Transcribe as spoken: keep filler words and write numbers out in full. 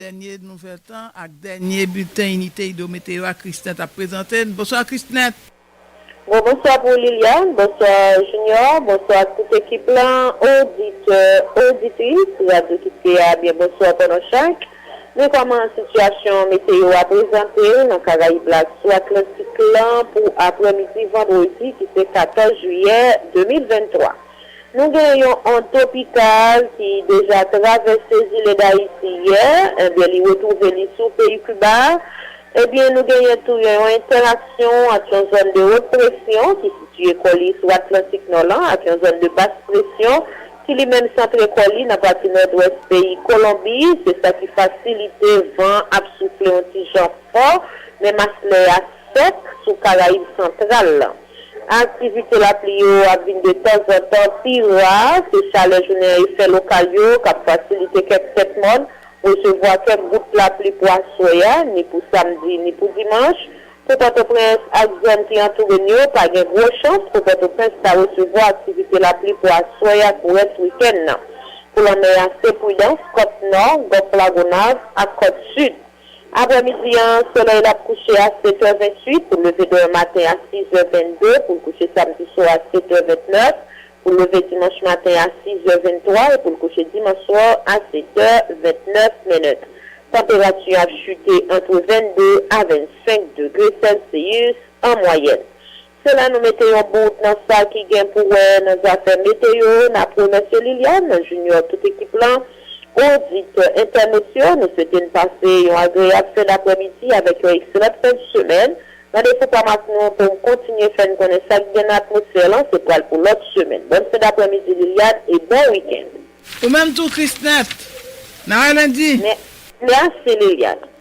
Dènye nouvèl tan ak dènye bilten Inite Idyo Meteo a Christnette ap prezante n. Bonswa Christnette. Bon, bonswa pou Liliane, bonswa Junior, bonswa ak tout ekip lan, oditè, oditris Radyo Kiskeya, byen bonswa pandan chak. Men kòman sitiyasyon meteo a prezante nan Karayib la sou Atlantik lan pou aprèmidi vandredi ki se katòz jiyè de mil venntwa. Nou gen yon onde tropikal ki deja travèse zile Dayiti yè, enben li retwouve li sou peyi Kiba. Ebyen, nou genyen tou yon entèraksyon ant yon zòn de wot presyon ki sitiye kò li sou Atlantik Nò lan ak yon zòn de bas presyon ki li menm santre kò li nan pati nòdwès peyi Kolonbi. Se sa ki fasilite van ap soufle yon ti jan fò, men mas lè a sèk sou Karayib santral lan. Aktivite lapli yo ap vin de tanzantan pi ra, se chalè jounen an efè lokal yo k ap fasilite kèk tèt mòn resevwa kèk gout lapli pou aswè a, ni pou samdi, ni pou dimanch. Pou Pòtoprens ak zòn ki antoure n yo, pa gen gwo chans pou Pòtoprens ta resevwa aktivite lapli pou aswè a kou rès wikenn nan. Pou lanmè a, se pridans, kòt nò, Gòf Lagonav ak kòt sid. Aprèmidi an, solèy la ap kouche a sèt è ventuit pou leve demen maten a sis è vennde, pou l kouche samdi swa a sèt è ventnèf, pou leve dimanch maten a sis è venntwa e pou l kouche dimanch swa a sèt è ventnèf minit. Tanperati a ap chite ant vennde a vennsenk degre Celsius an mwayèn. Se la nou mete yon bout nan sa ki gen pou wè nan zafè meteo. N ap remèsye Liliane, Junior, tout ekip lan. Oditè entènot yo, nou swete n pase yon agreyab fen daprèmidi avèk yon ekselan fen semèn. Randevou pam ak nou pou kontinye fè n konnen sa k gen nan atmosfè lan se pral pou lòt semèn. Bòn fen daprèmidi Liliane e bon wikenn. Ou menm tou Christnette. N a wè lendi. Mèsi Liliane.